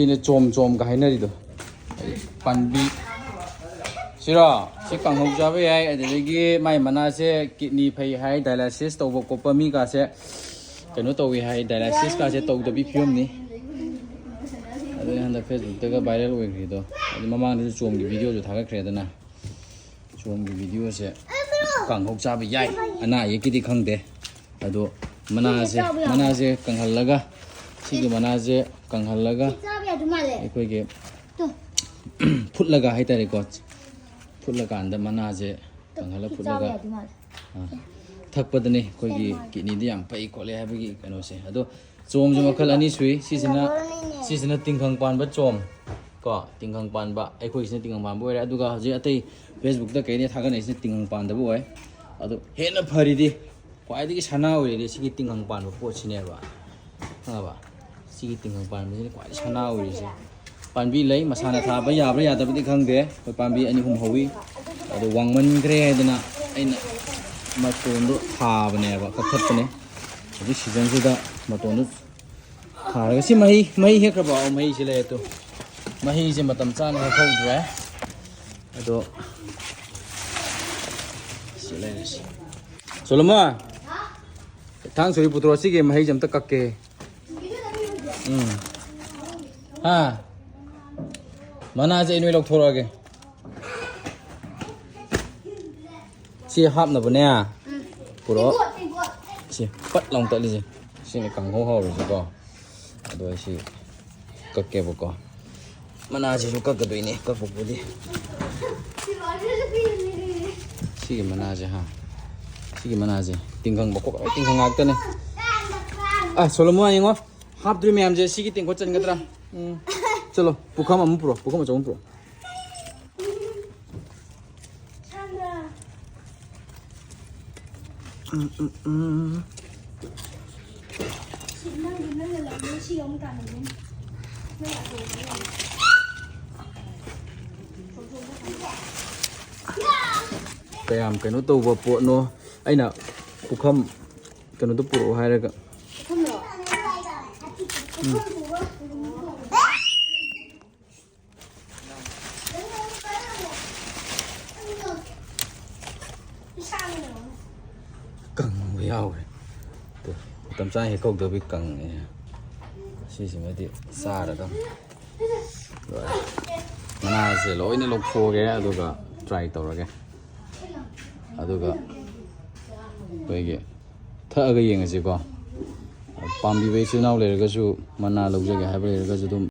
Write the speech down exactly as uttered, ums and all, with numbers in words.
ꯁꯤꯅ ꯆꯣꯝ ꯆꯣꯝꯒ ꯍꯥꯏꯅꯔꯤꯗꯣ꯫ ꯄꯥꯟꯕꯤ꯫ ꯁꯤꯔꯣ? ꯁꯤ ꯀꯥꯡꯍꯧ ꯆꯥꯕ ꯌꯥꯏ꯫ ꯑꯗꯨꯗꯒꯤ ꯃꯥꯏ ꯃꯅꯥꯁꯦ ꯀꯤꯠꯅꯤ ꯐꯩ ꯍꯥꯏ, ꯗꯥꯏꯂꯥꯏꯁꯤꯁ ꯇꯧꯕ ꯈꯣꯠꯄ ꯃꯤꯒꯥꯁꯦ ꯀꯩꯅꯣ ꯇꯧꯏ ꯍꯥꯏ, ꯗꯥꯏꯂꯥꯏꯁꯤꯁꯀꯥꯁꯦ ꯇꯧꯗꯕꯤ ꯐꯤꯕꯝꯅꯤ꯫ ꯑꯗꯨꯅ ꯍꯟꯗꯛ ꯐꯦꯁꯕꯨꯛꯇꯒ ꯚꯥꯏꯔꯦꯜ ꯑꯣꯏꯈ꯭ꯔꯤꯗꯣ꯫ ꯑꯗꯨ ꯃꯃꯥꯡꯗꯁꯨ ꯆꯣꯝꯒꯤ ꯚꯤꯗꯤꯑꯣꯁꯨ ꯊꯥꯒꯠꯈ꯭ꯔꯦꯗꯅ꯫ ꯆꯣꯝꯒꯤ ꯚꯤꯗꯤꯑꯣꯁꯦ ꯀꯥꯡꯍꯧ ꯆꯥꯕ ꯌꯥꯏ, ꯑꯅꯥ ꯑꯌꯦꯛꯀꯤꯗꯤ ꯈꯪꯗꯦ꯫ ꯑꯗꯣ ꯃꯅꯥꯁꯦ, ꯆꯥꯕ ꯌꯥꯕ꯭ꯔꯣ? ꯃꯅꯥꯁꯦ ꯀꯪꯍꯜꯂꯒ, ꯁꯤꯒꯤ ꯃꯅꯥꯁꯦ ꯀꯪꯍꯜꯂꯒ ꯁꯤ ꯆꯥꯕ ꯌꯥꯗꯧ ꯃꯥꯜꯂꯦ꯫ ꯑꯩꯈꯣꯏꯒꯤ ꯇꯨ꯫ ꯐꯨꯠꯂꯒ ꯍꯥꯏꯇꯥꯔꯦꯀꯣ, ꯐꯨꯠꯂꯀꯥꯟꯗ ꯃꯅꯥꯁꯦ ꯀꯪꯍꯜꯂ ꯁꯤ ꯆꯥꯕ ꯐꯨꯠꯂꯒ, ꯌꯥꯗꯧ ꯃꯥꯜꯂꯦ꯫ ꯑꯥ, ꯊꯛꯄꯗꯅꯤ ꯑꯩꯈꯣꯏꯒꯤ ꯀꯤꯠꯅꯤꯗ ꯌꯥꯝ ꯐꯩ ꯈꯣꯠꯂꯦ ꯍꯥꯏꯕꯒꯤ ꯀꯩꯅꯣꯁꯦ꯫ ꯑꯗꯣ ꯆꯣꯝꯁꯦ ꯃꯈꯜ ꯑꯅꯤ ꯁꯨꯏ꯫ ꯁꯤꯁꯤꯅ, ꯁꯤꯁꯤꯅ ꯇꯤꯡꯈꯪ ꯄꯥꯟꯕ ꯆꯣꯝ ꯀꯣ, ꯇꯤꯡꯈꯪ ꯄꯥꯟꯕ, ꯑꯩꯈꯣꯏꯁꯤꯅ ꯇꯤꯡꯈꯪ ꯄꯥꯟꯕ ꯑꯣꯏꯔꯦ꯫ ꯑꯗꯨꯒ ꯍꯧꯖꯤꯛ ꯑꯇꯩ ꯐꯦꯁꯕꯨꯛꯇ ꯀꯩꯗ ꯊꯥꯒꯠꯅꯔꯤꯁꯤꯅ ꯇꯤꯡꯈꯪ ꯄꯥꯟꯗꯕ ꯑꯣꯏ꯫ ꯑꯗꯣ ꯍꯦꯟꯅ ꯐꯔꯤꯗꯤ, ꯈ꯭ꯋꯥꯏꯗꯒꯤ ꯁꯅꯥ ꯑꯣꯏꯔꯤꯗꯤ ꯁꯤꯒꯤ ꯇꯤꯡꯈꯪ ꯄꯥꯟꯕ ꯄꯣꯠꯁꯤꯅꯦꯕ, ꯈꯪꯉꯕ? ꯁꯤꯒꯤ ꯇꯤꯡꯈꯪ ꯄꯥꯟꯕꯁꯤꯅ ꯈ꯭ꯋꯥꯏꯗꯒꯤ ꯁꯅꯥ ꯑꯣꯏꯔꯤꯁꯦ꯫ ꯄꯥꯝꯕꯤ ꯂꯩ, ꯃꯁꯥꯅ ꯊꯥꯕ ꯌꯥꯕ꯭ꯔꯥ ꯌꯥꯗꯕꯗꯤ ꯈꯪꯗꯦ꯫ ꯑꯩꯈꯣꯏ ꯄꯥꯝꯕꯤ ꯑꯅꯤ ꯑꯍꯨꯝ ꯍꯧꯋꯤ꯫ ꯑꯗꯨ ꯋꯥꯡꯃꯟꯈ꯭ꯔꯦ ꯍꯥꯏꯗꯅ ꯑꯩꯅ ꯃꯇꯣꯟꯗꯣ ꯊꯥꯕꯅꯦꯕ, ꯀꯛꯊꯠꯄꯅꯦ꯫ ꯍꯧꯖꯤꯛ ꯁꯤꯖꯟꯁꯤꯗ ꯃꯇꯣꯟꯗꯣ ꯊꯥꯔꯒ ꯁꯤ ꯃꯍꯩ, ꯃꯍꯩ ꯍꯦꯛꯈ꯭ꯔꯕ? ꯑꯧ, ꯃꯍꯩꯁꯤ ꯂꯩꯔꯦ ꯇꯨ꯫ ꯃꯍꯩꯁꯦ ꯃꯇꯝ ꯆꯥꯅ ꯍꯦꯛꯍꯧꯗ꯭ꯔꯦ꯫ ꯑꯗꯣ ꯁꯤ ꯂꯩꯔꯦ ꯁꯤ꯫ ꯁꯣꯂꯣꯃꯣꯟ, ꯊꯥꯡ ꯁꯣꯔꯤ ꯄꯨꯊꯣꯔꯛꯑꯣ, ꯁꯤꯒꯤ ꯃꯍꯩꯁꯦ ꯑꯝꯇ ꯀꯛꯀꯦ꯫ ꯎꯝ꯫ ꯍꯥ? ꯃꯅꯥꯁꯦ ꯑꯩ ꯅꯣꯏ ꯂꯧꯊꯣꯔꯛꯑꯒꯦ꯫ ꯁꯤ ꯍꯥꯞꯅꯕꯅꯦ꯫ ꯄꯨꯔꯛꯑꯣ꯫ ꯁꯤ ꯄꯠ ꯂꯥꯎ ꯇꯠꯂꯤꯁꯦ꯫ ꯁꯤꯅ ꯀꯥꯡꯍꯧ ꯍꯧꯔꯤꯁꯦꯀꯣ꯫ ꯑꯗꯣ ꯑꯩ ꯁꯤ ꯀꯛꯀꯦꯕꯀꯣ꯫ ꯃꯅꯥꯁꯤꯁꯨ ꯀꯛꯀꯗꯣꯏꯅꯦ, ꯀꯛꯄꯕꯨꯗꯤ꯫ ꯁꯤꯒꯤ ꯃꯅꯥꯁꯦ, ꯍꯥ꯫ ꯁꯤꯒꯤ ꯃꯅꯥꯁꯦ꯫ ꯇꯤꯡꯈꯪ ꯃꯈꯣꯛ ꯂꯣꯏ ꯇꯤꯡꯈꯪ ꯉꯥꯛꯇꯅꯦ꯫ ꯑ, ꯁꯣꯂꯣꯃꯣꯟ ꯌꯦꯡꯉꯣ꯫ ꯍꯥꯞꯇ꯭ꯔꯤ ꯃꯌꯥꯝꯁꯦ ꯁꯤꯒꯤ ꯇꯦꯡꯀꯣꯠ ꯆꯟꯒꯗ꯭ꯔꯥ? ꯎꯝ꯫ ꯆꯠꯂꯣ, ꯄꯨꯈꯝ ꯑꯃ ꯄꯨꯔꯛꯑꯣ, ꯄꯨꯈꯝ ꯑꯆꯧꯕ ꯑꯃ ꯄꯨꯔꯛꯑꯣ꯫ ꯎꯝ, ꯎꯝ, ꯎꯝ꯫ ꯀꯌꯥꯝ ꯀꯩꯅꯣ ꯇꯧꯕ ꯄꯣꯠꯅꯣ? ꯑꯩꯅ ꯄꯨꯈꯝ ꯀꯩꯅꯣꯗꯣ ꯄꯨꯔꯛꯑꯣ ꯍꯥꯏꯔꯒ꯫ ꯎꯝ꯫ ꯃꯆꯥ ꯍꯦꯛꯍꯧꯗꯕꯤ ꯀꯪꯉꯦ꯫ ꯁꯤꯁꯤꯃꯗꯤ ꯆꯥꯔꯗꯝ꯫ ꯂꯣꯏꯔꯦ꯫ ꯃꯅꯥꯁꯦ ꯂꯣꯏꯅ ꯂꯧꯊꯣꯛꯑꯒꯦ, ꯑꯗꯨꯒ ꯇ꯭ꯔꯥꯏ ꯇꯧꯔꯒꯦ꯫ ꯑꯗꯨꯒ ꯑꯩꯈꯣꯏꯒꯤ ꯊꯛꯑꯒ ꯌꯦꯡꯉꯁꯤꯀꯣ꯫ ꯄꯥꯝꯕꯤꯕ ꯏꯆꯤꯜ ꯏꯅꯥꯎ ꯂꯩꯔꯒꯁꯨ, ꯃꯅꯥ ꯂꯧꯖꯒꯦ ꯍꯥꯏꯕ ꯂꯩꯔꯒꯁꯨ, ꯑꯗꯨꯝ